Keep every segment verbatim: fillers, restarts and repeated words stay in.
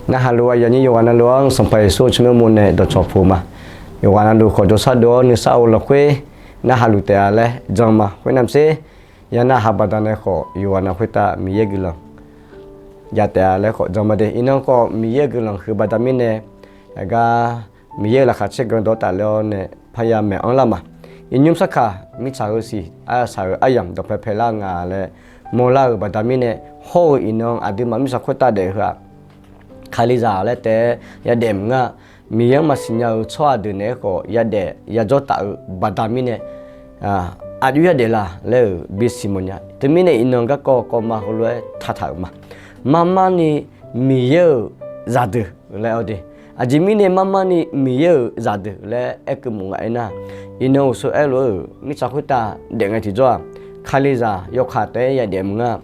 Narhaq luf aqyuif aqnyir yawqghaq navluf-anr Sanqpaq Yeqsur tsawrmyanr mawr nae dawqcawq puq ma. Yawqghaq navluf khawf jawrshar dov-awr nuisar-eu lafkhoer narhaq luf taef-a laer jan ma. Khoernav maqtser, ya narhaq baqdanae khawf yawqghaq nav khoertav Miqyaer guiqlanq jav taef-a laer khawf jan ma de. Iqnan khawf Miqyaer-euq guiqlanq huiq baqda mirnae, aqgar Miqyaer-euq laqkhaq caergan dawr tafler-awr nae parya maeq-anr lar ma. Iqnymr sarkaq mirtsaq heu siq arsaq-euq aryamq dawqpae paelar nga laer mawrlar-euq baqda mirnae, hawr-eu iqnan aqduimaf mirtsaq khoertav daef heu-aq, Kalizaq laer taef-aer yadaef maqnga. Miqyaer-anr maqsiq nya-eu tsawrhaq deuq naeq-aer khawf yadaef yajawr taf-eu baqda mirnae, aqjox yadaef la laer-euq bisiq mawfnya. Teumirnae iqnan garkawv kawvma heulof-aer taqtaq-euq ma. Marmarni Miqyaer-euq zaqdeuq laer-awr de. Aqjeq mirnae marmarni Miqyaer-euq zaqdeuq laer aerkeuv mawf nga aernar, iqnan uqshoe aerlof-aer-euq mirtsaq khoertav daef ngae tiqjawr-aq, Kalizaq yawkaq taef-aer yadaef maqnga.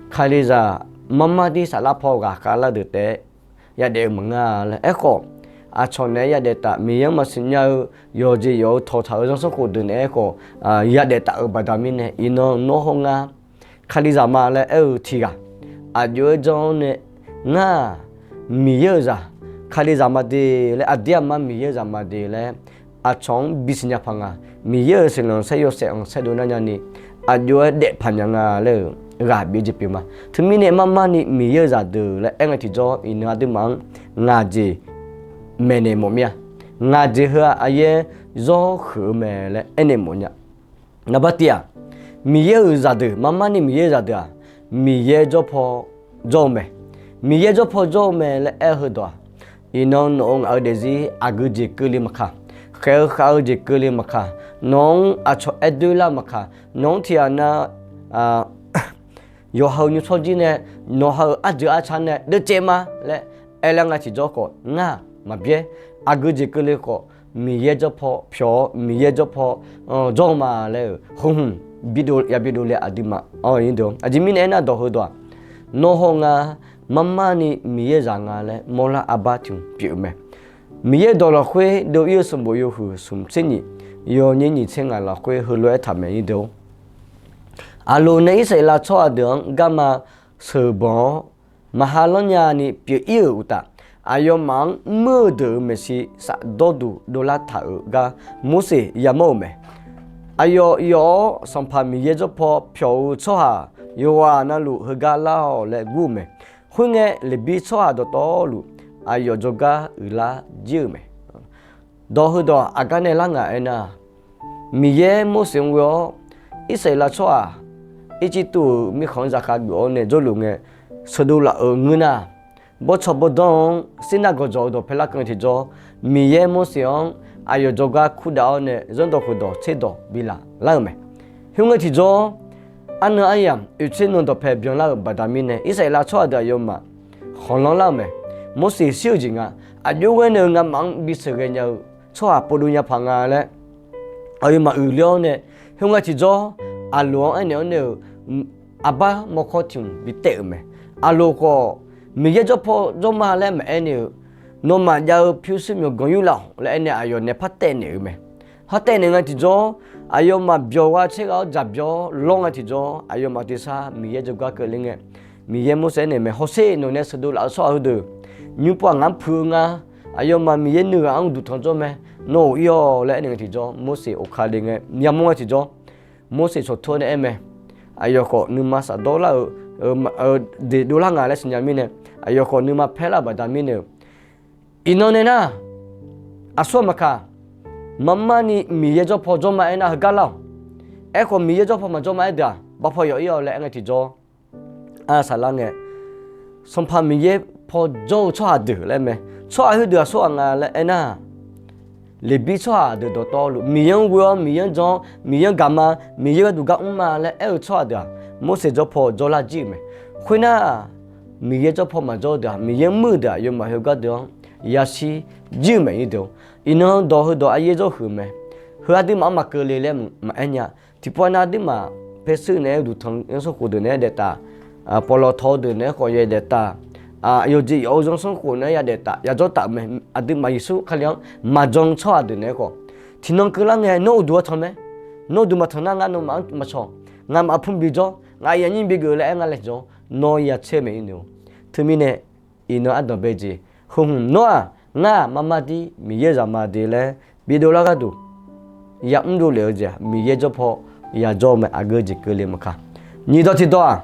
Kalizaq marmar dir saflar paw ghaqkhav lar deuq taef-aer yadaef-eu maqnga laer. Aerkhawf, aqcawq naeq-aer yadaef taf, Miqyaer-anr maqsiq nya-eu yawqjeq yawq-eu tawqtaq-eu zanrsanrkhof deuq naeq-aer khawf yadaef taf-euq baqda mirnae, iqnan nawr hawr ngar Kalizaq ma laer aer-eu tiq ghaq aqjox-aer janr-awr nae, ngar-aq Miqyaer-euq zaq, Kalizaq ma de laer, aqdir aqma Miqyaer-euq zaq ma de laer aqcawq-anr bisiq nya paq nga. Miqyaer-euq siqlanq saer yawshaef-anr saerdov nar nyani aqjox-aer daef paq nya nga laer-euq ghaq bif-eu jeq pyeuf ma. Teumirnae marmarni Miqyaer-euq zaqdeuq laer aer ngae tiqjawr, iqnan aqduimaf-anr ngaq jeq maeqnaeq mawf mir-a. Ngaq jeq heu-aq aqyaer zawr huiq-eu mae laer aernaeq mawf nya. Naqbar tiv-aq, Miqyaer-euq zaqdeuq, marmarni Miqyaer-euq zaqdeuq-aq, Miqyaer jawr paw jawr-eu mae. Miqyaer jawr paw jawr-eu mae laer aer-eu heudawq-aq, iqnan nawq-euq ngaq-eu daefzir aqgeu jeq keuvle maqkaq, khaeq-eu khav-eu jeq keuvle maqkaq, nawq-anr aqcawq aer doer lar maqkaq, nawq-anr tiqghaq na yawqha-euq nymrshawr jir nae, nawq ha-euq arjeuq arcar nae deuvcaev ma laer aerlar nga tiqjawr khawf, ngar maqbyaer. Aqgeu jeq keuvle khawf, Miqyaer jawr paw pyawq-awr, Miqyaer jawr paw jawr-eu ma laer-euq heu hmq bidov yabi dovle aqduimaf anr-eu ir deuq-anr. Aqjeq mirnae aernar, dawq heudawq-aq, nawr hawr ngar marmarni Miqyaer zaq nga laer mawrlar arbar tiq hmq pyeuf-eu mae. Miqyaer dawq lafkhoer dov ir-eu sanqbof yawhuiq smq tser nyiq, yawnyir nyiq tser ngaq lafkhoer heulof-aer taq mae ir deuq-or. Aqloq nae Irsaqleqlav tsawrhaq deuq-anr garma sheuqbanq-awr, maqha lanr nyani pyeuf ir-euq uqtaf, aqyawfmaf-anr muir-eu deuq-euq maeqshi shafdawr duq dovlar taq-euq gar Morseq yamawr-euq mae. Aqyawf yawf-awr Sanqpaq Miqyaer jawr paw pyawq-eu tsawrhaq yawqghaq navluf heugar lar-awq laer gur-eu mae. Khoerngae, Leqbir tsawrhaq dawqtawvluf aqyawf jawrgar uiqlar jir-euq mae. Dawq heudawq aqgar nae lar ngaq aernar, Miqyaer Morseq-anr ghoe-awr, Irsaqleqlav tsawrhaq Irjirtuv-euq mirkhanq-anr zafkhav geuf-awr nae jawrluf ngae, sheuqdov laf-euq ngeur nar, bawrtsanq bawrdanr-anr Sirnar gawqjawq-eu dawq paelar keuv ngae tiqjawr, Miqyaer Morseq-anr aqyawf jawrgar kurdav-awr nae zanrdawq khofdawq tserdawq bi laf lar-euq mae. Khoerngae tiqjawr, arnan aryamq oeqtser nan dawqpae byanlar-euq baqda mirnae, Irsaqleqlav tsawrhaq deuq aqyawfmaf khanqlanr lar-euq mae. Morseq shir-eu jeq nga, aqjox ghae nae-eu ngamaf-anr bisheuq ghaenya-eu tsawrhaq povdov nya paq nga laer aqyawfmaf uiqler-awr nae, khoerngae tiqjawr, Aqloq-anr aernaeq-awr nae-euq arbar mawrkawr tiq hmq bi taef-euq mae. Aqloq khawf, Miqyaer jawr paw jawr ma laer maqaer ni-euq, nawmaf jav-eu pyurshuir myawqganq yurlaf-awq laer aer nae aqyawf nae par taef naeq-euq mae. Par taef naeq ngae tiqjawr, aqyawfmaf byawq gha tser ghaq-awr dzaq byawq-awr lawr ngae tiqjawr, aqyawfmaf tersar Miqyaer jawrgar keuvle ngae, Miqyaer Morseq aernaeq mae, Hawsher, nawq nae sheuqdov laf-eu tsawrhaq heudeuq nymr pov-aq ngar puq-eu nga. Aqyawfmaf Miqyaer nuighaq-anr duq tanq jawr mae. Nawq-euq ir-awq laer aernaeq ngae tiqjawr, Morseq oqkale ngae yamawr ngae tiqjawr, Morseq tsawqtur-awr nae aer mae. Aqyawf khawf nuima shafdawr lar-eu, deq dovlar nga laer siqnya mirnae, aqyawf khawf nuima paer lar-eu baqda mirnae-euq, iqnan nae nar, aqsur-aq maqkaq, marmarni Miqyaer jawr paw jawr ma aernar heugar lar-awq. Aerkhawf, Miqyaer jawr paw maqjawr ma aerdeuq-aq, bav paw yawf ir-awq laer aer ngae tiqjawr, arsaq lar ngae, Sanqpaq Miqyaer paw jawr-eu tsawrhaq deuq laer mae. Tsawrhaq khoerdeuq aqsur-aq nga laer aernar, Leqbir tsawrhaq deuq dawqtawvluf, Miqyaer-anr ghoe-awr, Miqyaer-anr jan-awr, Miqyaer-anr gaqma, Miqyaer gharduq gar mr ma laer aer-eu tsawrhaq deuq-aq, Morseq jawr paw jawrlar jir-euq mae. Khoernar, Miqyaer jawr paw maqjawr-eu deuq-aq, Miqyaer-anr muir-eu deuq-aq, aqyawfmaf heugar deuq-anr yashir jir-euq mae ir deuq-or. Iqnan dawq heudawq aryaer jawr huiq-eu mae. Heu aqduimaf-anr maqkeuv le laer maqaer nya. Tiqpov nav aqduimaf paershuir naeq-aer duq tanq zanrsanrkhof deuq naeq-aer daef taf, pawqlawq tawq-eu deuq naeq-aer khawf ya daef taf, yawqjeq yawf-eu zanrsanrkhof naeq-aer ya daef taf, ya jawr taf-euq mae. Aqduimaf Yeqsur Kali-anr maqjan-eu tsawrhaq deuq naeq-aer khawf, tiqnan keuvlar ngae nawr uqduq-aer tanq mae. Nawr uqduq maqtanq nar ngar nawmaf-anr maqcawq. Ngamaf pun bi jawr, ngaq aqyuif aqnyir bi geuf laer aer nga laejae-awr, nawr ya caer mae ir noeq-or. Teumirnae, iqnan ardanq bae jeq Heu hmq nawr-aq, ngar-aq, mar mar dir Miqyaer zaqma de laer bidov lar gharduq, yamr dovlef-eu jeq-aq, Miqyaer jawr paw yajawr-eu mae. Aqgeu jeq keuvle maqka. Nyiqdawq tiqdawq-aq,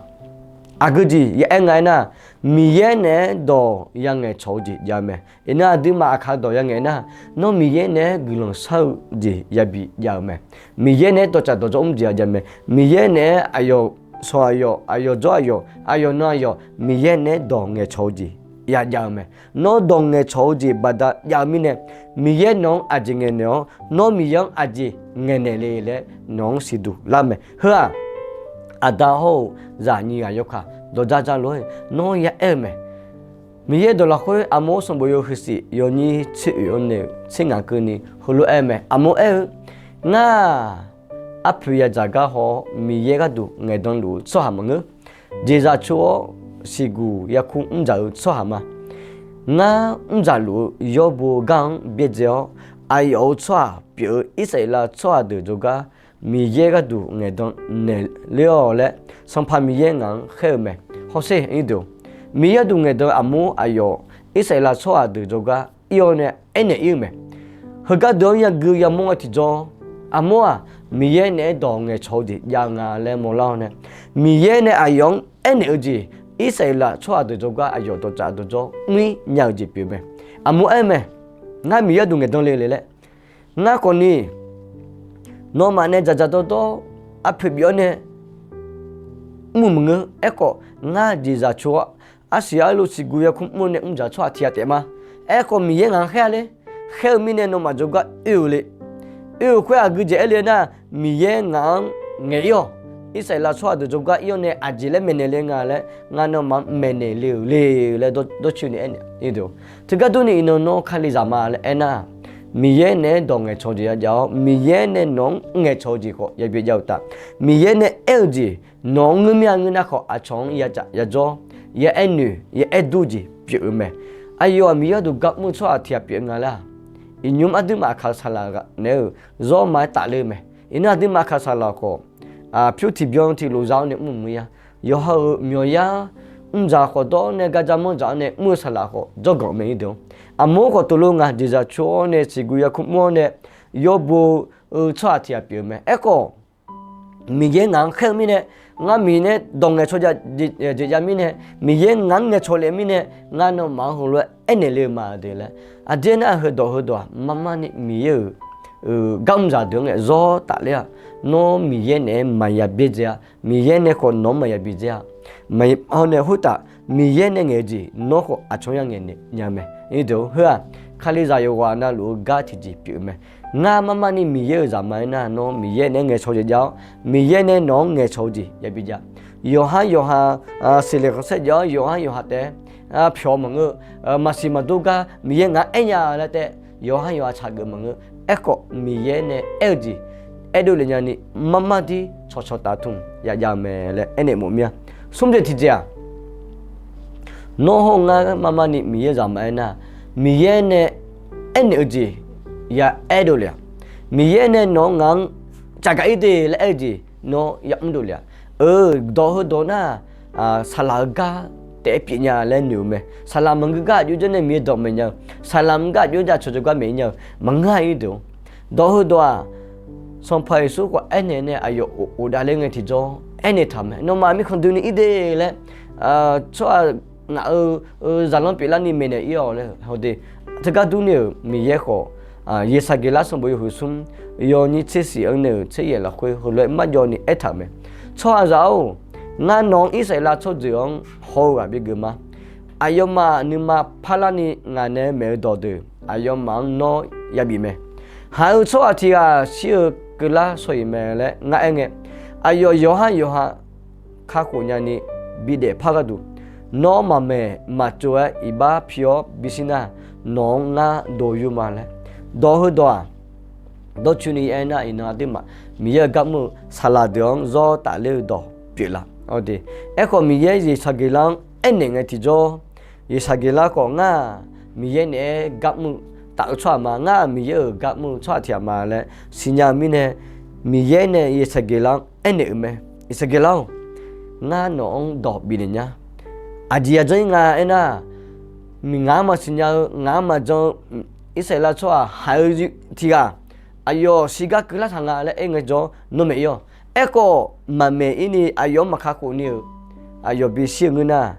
aqgeu jeq ya aer nga aernar, Miqyaer naeq-aer dawq yangaeq cawq-eu jeq jav-eu mae. Iqnan aqduimaf aqkaq dawq yangaeq nar, nawr Miqyaer naeq-aer guiqlanq shar-eu jeq yabi jav-eu mae. Miqyaer naeq-aer dawqtsaf dawqdzawr mr jeq-a jav mae. Miqyaer naeq-aer aqyawf shawq aqyawf, aqyawf jawr aqyawf, aqyawf nan aqyawf, Miqyaer naeq-aer dawq ngaeqcawq-eu jeq ya jav-eu mae. Nawr dawq ngaeqcawq-eu jeq baqda jav-eu mirnae, Miqyaer nawq-anr aqjeq ngaeqnaeq-awr, nawr Miqyaer-anr aqjeq ngaeqnaeq le laer nawq-anr siqduq lar mae. Heu-aq, Aqda hawr-eu zaqnyiq ghaq yawkaq dawqdza dza lof-aer nawr ya aer-eu mae. Miqyaer dawq lafkhoer Aqmawr sanqbof yawhuiq shif yawnyir tser oeq-anr nae-euq tser ngaq keuvni heulof-aer mae. Aqmawr aer-eu, Ngar-aq, arpoeq yadzaq gar haw-awr Miqyaer gharduq ngaeqdan luf-eu tsawrhaq maqngeur. Jeqzaq co-awr siqguq yarkur mrdzaq-eu tsawrhaq ma. Ngar mrdzaq luf-eu yawrbo-eu gar-anr byaerdzae-awr, aqyawf-euq tsawrhaq pyeuf-eu Irsaqleqlav tsawrhaq deuq jawrgar Miqyaer gharduq ngaeqdan naeq ler-awq laer, Sanqpaq Miqyaer ngaq-anr khaer-eu mae. Hawsher, Miqyaer gharduq ngaeqdan-eu aqmur aqyawf Irsaqleqlav tsawrhaq deuq jawrgar ir-awr nae aernaeq ir-eu mae. Heugar deuq-anr yagui yamawr ngae tiqjawr, aqmur-aq, Miqyaer naeq-aer dawq ngaeqcawq-eu jeq jav nga laer mawrlar-awr nae, Miqyaer nae aqyawf-anr aernaeq-eu jeq, Irsaqleqlav tsawrhaq deuq jawrgar aqyawf dawqtsaf dawqdzawr mr nya-eu jeq pyeuf mae. Aqmur aer mae, Ngar Miqyaer gharduq ngaeqdan le le laer. Ngar khawfni nawmaf nae dzaqdzaq dawrdawr arpoeq bif-awr nae mr-eu maqngeur. Aerkhawf, ngar jeqzaq co-awr arsiq arlof siqguq yarkur mr-eu nae mrdzaq tsawrhaq tiq ghaq taef ma. Aerkhawf, Miqyaer ngaq-anr khaer-a ler. Khaer-eu mirnae nawmaf jawrgar oe-eu le. Oe-euq khoer aqgeu jeq aer le nar, Miqyaer ngaq-anr ngaeq ir-awq. Irsaqleqlav tsawrhaq deuq jawrgar ir-awr nae aqjeq laer maeqnaeq le nga laer, ngar nawmaf-anr maeqnaeq le-euq le laer dawrcoeni aernaeq ir-eu. Teugar durni iqnan nawr Kalizaq ma laer aernar, Miqyaer naeq-aer dawq ngaeqcawq jeq ya jav-awr, Miqyaer nae nawq-anr ngaeqcawq-eu jeq khawf yabi jav-eu uqtaf, Miqyaer nae aer-eu jeq nawq-anr ngeur mir-a ngeur nar khawf, aqcawq-anr yadzaq yadzawr, ya aer noeq ya aer dur-eu jeq pyeuf-eu mae. Aqyawf-aq, Miqyaer gharduq gar mr-eu tsawrhaq tiq ghaq pyeuf nga laer-aq, iqnymr aqduimaf aqkaq saqlaq ghaq naeq-aer-euq zawr ma-aer tafler-eu mae. Iqnan aqduimaf aqkaq saqlaq khawf, pyur tiqbyan tiqlof za-awr nae mr-eu maqya. Yawqha-euq myawqyar mrdzaq khawf dawr-awr nae gardzaq manrdzaq-awr nae mr-eu saqlaq khawf dzawrganq mae ir deuq-anr. Aqmur khawf tov lo nga jeqzaq co-awr nae siqguq yarkur mr-awr nae yawbo-eu tsawrhaq tiq ghaq pyeuf-eu mae. Aerkhawf, Miqyaer ngaq-anr khaer-eu mirnae, ngar Miqyaer dawq ngaeqcawq jeq jav mirnae, Miqyaer ngaq-anr ngaeqcawq le mirnae, ngar nawmaf-anr heulof-aer aernaeq le-eu ma de laer. Aqjeq nar, heudawq heudawq-aq, mar mar ni Miqyaer-euq gar mrzaq deuq-anr ngae zawr tafler-a. Nawr Miqyaer naeq-aer maqya byaerdzae-a. Miqyaer nae khawf nawq-anr maqya bidzae-a. Maqya hawr nae khoertaf Miqyaer nae ngaeq-eu jeq nawr khawf aqcawq-anr ya ngaeq naeq nya mae. Irdeuq-or, heu-aq, Kalizaq yawqghaq navluf-eu gar tiqjeq pyeuf-eu mae. Ngar mar mar ni Miqyaer-euq zaqma aernar, nawr Miqyaer naeq-aer ngaeqcawq jeq jav-awr, Miqyaer nae nawq-anr ngaeqcawq-eu jeq yabi jav. Yawqhar yawqha siqle khanqsaer jav-awr, yawqhar yawqha taef-aer pyawq maqngeur. Maqsiq maqdov gar Miqyaer ngaq-anr aer nya laer taef, yawqhar yawqha tsaqgeuf maqngeur. Aerkhawf, Miqyaer nae aer-eu jeq aerdov lef nyani, mar mar dir cawqcawq taf tmq ya jav-eu mae laer aernaeq mawf mir-a. Smr jeq tiqjeq-aq, nawr hawr ngar mar mar ni Miqyaer zaqma aernar, Miqyaer nae aernaeq-eu jeq ya aerdov lef-aq, Miqyaer nae nawq-anr ngaq-anr caqgaq ir de laer aer-eu jeq nawr ya mrdov lef-aq, eu, dawq heudawq nar, saqlaq-eu gar taef-aer pyeuf nya laer noeq-eu mae. Saqlaq maqngeur gar aqjox janr nae Miqyaer dawq maeq nya-eu, saqlaq maqngeur gar aqjox janr aqcawq jawrgar maeq nya-eu maqngeur-a. Irdeuq-or, dawq heudawq-aq, Sanqpaq Yeqsur khawf aernaeq nae aqyawf of dav ler ngae tiqjawr aernaeq taq-eu mae. Nawmaf mirkhanq doeni ir de laer, tsawrhaq ngaq-euq zaqlanr pyeuflarni maeqnaeq ir-awq laer hawde. Teugar durni-euq Miqyaer khawf, Yeqsaqgeqlar sanqbof yawhuiq smr yawnyir tser shif-anr nae-euq tser yaef lafkhoer heulof-aer marjawv ni aertaq-euq mae. Tsawrhaqzaq-or, ngar nawq-anr Irsaqleqlav tsawrjeuq-anr haw-eu ghaq bigeuf ma. Aqyawfmaf nuima parlarni ngaq nae maeq-eu dawqdeuq aqyawfmaf-anr nawr yabif mae. Haq-eu tsawrhaq tiq ghaq shir-eu keuvlar shaw-iq mae laer ngar aerngae, aqyawf yawqhar yawqha kakhof nyani bidaef par gharduq, nawr maqmaeq maqtsov-aer iqbax pi-awr bishir nar, nawq-anr ngar dov yur ma laer. Dawq heudawq-aq, dawrcoeni aernar, iqnan aqduimaf Miqyaer-euq gar mr-eu saqlaq deuq-anr zawr tafler-eu dawq pyeuflar. Aerkhawf, Miqyaer Yeqsaqgeqlar-anr aernaeq ngae tiqjawr, Yeqsaqgeqlar khawf, ngar-aq Miqyaer naeq-aer gar mr-eu taf-eu tsawrhaq ma, ngar-aq Miqyaer-euq gar mr-eu tsawrhaq tiq ghaq ma laer siqnya-eu mirnae, Miqyaer nae Yeqsaqgeqlar-anr aernaeq-euq mae. Yeqsaqgeqlar-or, ngar nawq-anr dawq bifnaeq nya. Aqjeq yadzanr ir nga aernar, Ngaq-anr maqsiqnya-eu, ngaq-anr maqjan-eu, Irsaqleqlav tsawrhaq haiq-eu tiq ghaq, aqyawf siqgar keuvlar taq nga laer aer ngaejawr, nawr maeq-ir-awq. Aerkhawf, maqmaeq-ir ni aqyawf-anr maqkakhof ni-euq aqyawf bishir-eu ngeur nar,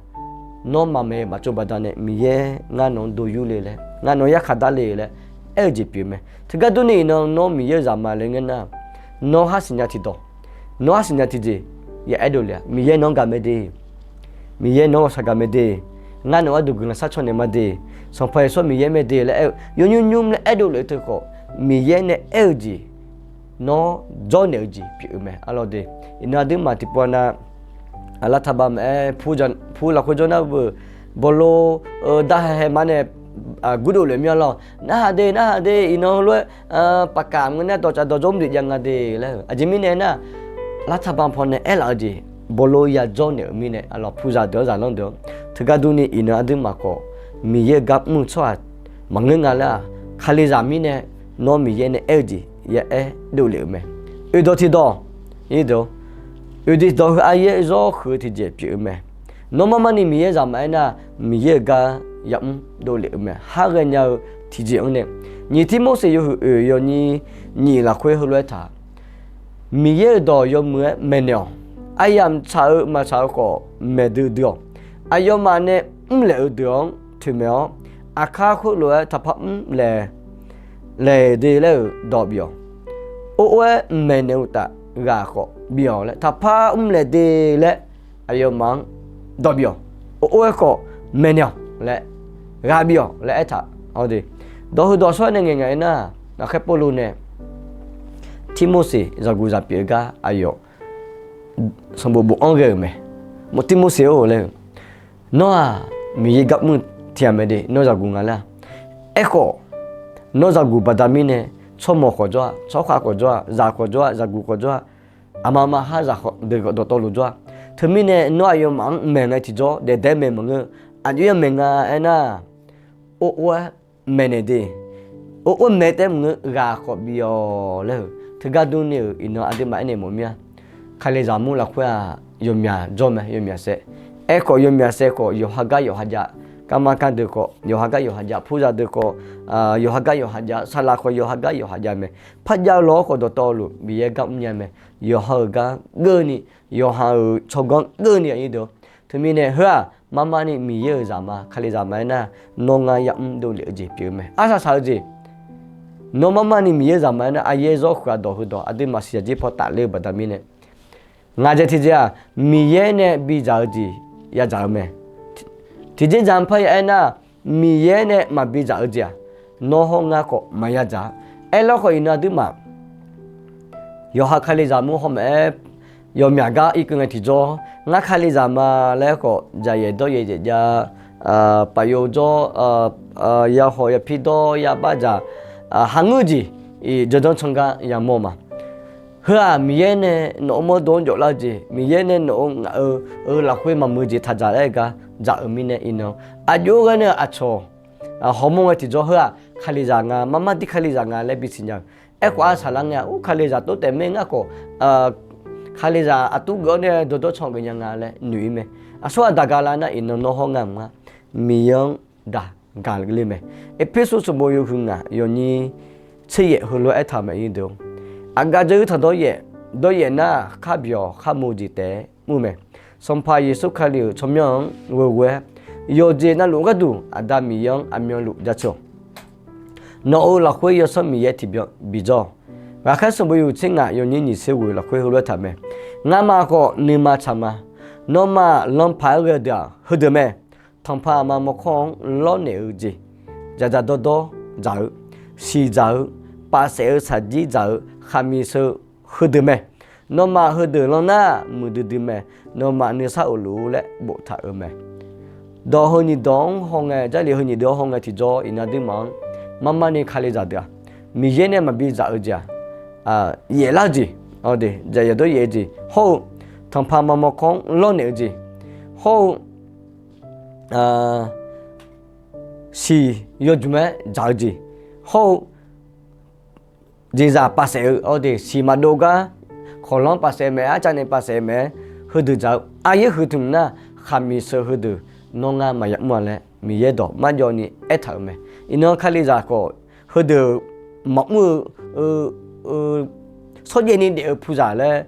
nawr maqmaeq maqtsov baqdanae Miqyaer ngar nawq-anr doyur le laer, ngar nawq-anr yarkhaq dar le laer aer-eu jeq pyeuf-eu mae. Teugar durni iqnan nawr Miqyaer-euq zaqma laer ngeur nar, nawr khar siqnya tiqdawq, nawr khar siqnya tiqjeq, ya aerdov le-a. Miqyaer nawq-anr gaq mae de. Miqyaer nawq-anr ghawqshaq gaq mae de. Ngar nawq gharduq guiqlanq sharcaw naeq ma de. Sanqpaq Yeqsur Miqyaer mae de laer aer-eu yawnymr nymr laer aerdov lef-eu teu khawf, Miqyaer nae aer-eu jeq nawr jawrnaeq-eu jeq pyeuf-eu mae. Arlawr de, iqnan aqduimaf tiqpov nav, aqlaf taqba maqaer, pur lafkhoer jawr nar beu, bawlo, dar hae hae ma nae gurdov lef mir-a lawr. Narhaq de, narhaq de, iqnan lof-aer paqkaq maqngeur nar dawqtsaf dawqjawr mr jeq jav nga de laer-eu. Aqjeq mirnae aernar, aqlaf taqba pawnae aerlaf-eu jeq bawlo yajawr naeq-euq mirnae, aqlaf puzaq deuq-anr zaqlanr deuq-anr. Teugar durni iqnan aqduimaf khawf, Miqyaer-euq gar mr-eu tsawrhaq maqngeur nga laer-aq, Kalizaq mirnae nawr Miqyaer nae aer-eu jeq ya aerdov lef-euq mae. Oeqdawq tiqdawq, oeqdawq tiqdawq heu aryaer zawr huiq-eu tiqjeq pyeuf-eu mae. Nawr marmarni Miqyaer zaqma aernar, Miqyaer-euq gar yamr dovlef-eu mae. Har ghaenya-eu tiqjeq-anr nae, nyiq Tirmorseq yawhuiq oeq yawnyir nyiq lafkhoer heulof-aer taq, Miqyaer-euq dawq yawmuiq-aer maeqnaeq-awq. Aryamq tsaq-eu maqtsaq-eu khawf maeqdui dui-awq. Aqyawfmaf nae mrlaeq-eu deuq-anr toeqmaeq-awr, aqkar khoerlof-aer taqpar mrlaeq laeq de laer-euq dawq bif-awq. Or or-aer mqmaeq naeq-eu uqtaf ghaq khawf bif-awq laer, taqpar mrlaeq de laer aqyawfmaf-anr dawq bif-awq. Or or-aer khawf maeqnaeq-awq laer, ghaq bif-awq laer aertaq-awr de. Dawq heudawq shawr-aer nae ngaeq ngaq-aer nar, Ghaqkhaer Pawrluv nae Tirmorseq zaqguq zaq pyeuf-eu gar aqyawf sanqbof bofanr ghae-euq mae. Tirmorseq-or laer-eu, nawr-aq Miqyaer gar mr-eu tiq ghaq mae de, nawr zaqguq nga laer-a. Aerkhawf, nawr zaqguq baqda mirnae, tsawrmawq khawf jawr-a, tsawrkhav khawf jawr-a, zaq khawf jawr-a, zaqguq khawf jawr-a, aqma ma khar zaq khawf deuq khawf dawqtawvluf jawr-a. Teumirnae nawr aqyawfmaf-anr maeq ngae tiqjawr daefdaef maeq maqngeur. Aqjox-aer maeq nga aernar, or or-aer maeqnaeq de. Or or maeq taef maqngeur, ghaq khawf bif-awq laer-euq teugar durni-euq iqnan aqduimaf aernaeq mawf mir-a. Kalizaq mur lafkhoer-aq yawmyaq jawr mae, yawmyaq saev. Aerkhawf yawmyaq saev khawf yawqha gar yawqha jav, garma kar deuq khawf yawqha gar yawqha jav, puzaq deuq khawf yawqha gar yawqha jav, saqlaq khawf yawqha gar yawqha jav mae. Parjav-eu lawr khawf dawqtawvluf Miqyaer gar mrnya mae. Yawqha-euq gar geuvni, yawqha-euq tsawrganr geuvni aqnyir deuq-or. Teumirnae heu-aq marmarni Miqyaer-euq zaqma, Kalizaq ma aernar, nawr ngar yamr dovlef-eu jeq pyeuf-eu mae. Arsaq saq-eu jeq, nawr marmarni Miqyaer zaqma aernar, aryaer zawr huiq-a dawq heudawq aqduimaf siqyaq jir paw tafler-eu baqda mirnae, ngaq dzaeq tiqjeq-aq, Miqyaer nae bidzaq-eu jeq yadzaq-eu mae. Tiqjeq dzaq-anr parya aernar, Miqyaer nae maqbidzaq-eu jeq-aq, nawr hawr ngar khawf maqya dzaq-a. Aerlawr khawf iqnan aqduimaf yawqha Kalizaq mur hawr maqaer, yawmyaq gar irkeuv ngae tiqjawr, ngar Kalizaq ma laer khawf dzaqyaef dawryaef dzaef jav, paf yov jawr, yahawq yapir dawr yabav dzaq, hangeur jeq iq jandanr can gar yamawr ma. Heu-aq Miqyaer nae nawq-euq mawrdo-anr jawflar-eu jeq, Miqyaer nae nawq-euq ngaq-euq lafkhoer maqmuiq jeq taq dzaq laer gar dzaq-euq mirnae iqnan, aqjox-aer ghae nae aqcawq hawmawr ngae tiqjawr heu-aq Kalizaq nga, marmar dir Kalizaq nga laer bisiqnya-euq. Aerkhawf arsaq lar ngae-aq, ur Kalizaq tov taef mae ngar khawf, Kalizaq aqtur geuf-awr nae dawqdawr can geuf nya nga laer noeq-ir mae. Aqsur aqdaq gaq lar nar iqnan nawr hawr ngar mq nga, Miqyaer-anr daq gaq le mae. Erpersu sanqbof yawhuiq ngaq yawnyir tser yaef heulof-aer aertaq mae ir deuq-or. Aqgaf dzeur taq dawryaef, dawryaef nar khar byawq khar mu jeq taef-aer mr-eu mae. Sanqpaq Yeqsur Kali-euq tsawrmyanr-anr ghoeghoe-aer yawqjeq navluf gharduq Aqda Miqyaer-anr aqmyanluf jaceuq-awq. Nawq-euq lafkhoer Yawsanr Miqyaer tiqbyan bijawr-awq. Ghaqkhaer sanqbof yawhuiq tser ngaq yawnyir nyiq tser ghoeq lafkhoer heulof-aer taq mae. Ngamaf khawf nuima tsaq ma. Nawmaf lanpaq-aer ghae-eu deuq-aq heudeuq mae. Tanqpaq aqma mawrkawr-anr lawrnaeq-eu jeq, dzaqdzaq dawrdawr dzaq-eu, siqdzaq-eu, pafsaef-eu saqjir dzaq-eu, khaqmiq sheu heudeuq mae. Nawmaf heudeuq lan nar muiqdui dui mae. Nawmaf nuisar of luf-ur laer boftaq-euq mae. Dawq heu nyiq dawq-anr haw ngae, Jarlif heu nyiq deuq-anr haw ngae tiqjawr iqnan aqduimaf-anr marmarni Kalizaq deuq-aq, Miqyaer nae maqbi dzaq-eu jeq-aq, yaeflar-eu jeq, dzaqyaq dawryaef-eu jeq hawr-eu, tanqpaq aqma mawrkawr-anr lawrnaeq-eu jeq hawr-eu, siq yawjmq-aer dzaq-eu jeq hawr-eu, jeqzaq pafsaef-eu, siq maqdov gar, kawqlanr pafsaef mae-aer, arcav nae pafsaef mae-aer, heudeuq dzaq-eu aryaer huiq tmq nar, khaqmiq sheu heudeuq nawr ngar maqya mr-a laer Miqyaer dawq marjawv ni aertaq-euq mae. Iqnan Kalizaq khawf, heudeuq maqmr-eu shawrjaev ni daef-eu puqzaq laer,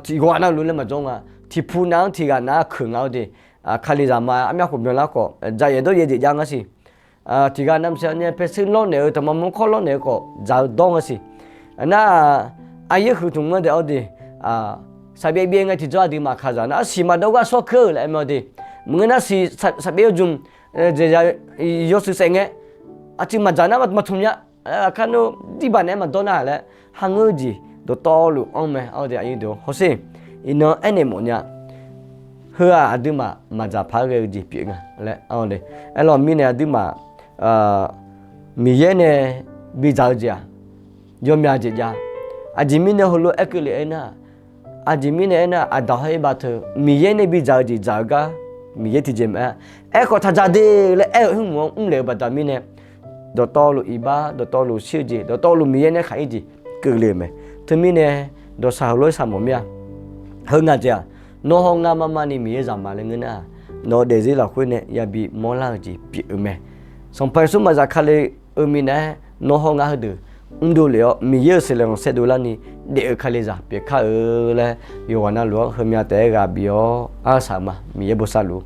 tiq ghaq navluf laer maqjawr nga. Tiq pu nav-anr tiq ghaq nav-anr keuq nga-eu de. Kalizaq ma armyar khof byanlar khawf, dzaq yaeq dawr yaeq jeq jav ngar siq. Tiq ghaq navmaqtser nae paerser lawrnaeq-eu taqma mawrkawr lawrnaeq-eu khawf, dzaq-eu dawr nga siq. Nar, aqyaer huiq tmq-anr daef-awr de, saqbyav byav ngae tiqjawr aqduimaf kalizaq nar, arsiq maqdawr gar shawr keuv-eu laer aer mae-awr de. Maqngeur nar siq saqbyav yawzmq, dzaeqzaq yawshuif saef ngae, aqcuiv maqdzaq nar maqtmq nya. Aqkar nar dirbaq naeq-aer maqdawr nar laer, kharngeur-eu jeq dawqtawvluf anr mae. Aqyuif deuq hawsher, iqnan aernaeq mawf nya. Heu-aq aqduimaf maqdzaq paq-aer ghae-eu jeq pyeuf nga laer. Aerlawq mirnae aqduimaf Miqyaer nae bidzaq-eu jeq-aq, yawmyaq jeq jav. Aqjeq mirnae heulof-aer keuvle aernar, aqjeq mirnae aernar, aqdaq hawr-ir bav teu Miqyaer nae bidzaq-eu jeq dzaq-eu gar Miqyaer tiqjeq maqaer, aerkhawf taqdzaq de laer aer-eu hmq-anr mrlef-eu baqda mirnae, dawqtawvluf iqbax, dawqtawvluf shir-eu jeq, dawqtawvluf Miqyaer nae khaq-ir jeq keuvle-euq mae. Teumirnae dawqshaq heulof-aer shaq mawf mir-a. Heu ngaq jeq-aq, nawr hawr ngar mar mar ni Miqyaer zaq ma laer ngeur nar, nawq-eu daefzir lafkhoer nae yabi mawrlar-eu jeq pyeuf-eu mae. Sanqpaq Yeqsur maqzaq Kali-eu minav-aer nawr hawr ngar heudeuq mrdov lef-awr Miqyaer-euq seqleq khanqsaer dovlarni daef-eu Kalizaq pyeuf kar-eu laer yawqghaq navluf-anr heumya taef-aer ghaq bif-awr arsaq ma. Miqyaer bosav luf-ur.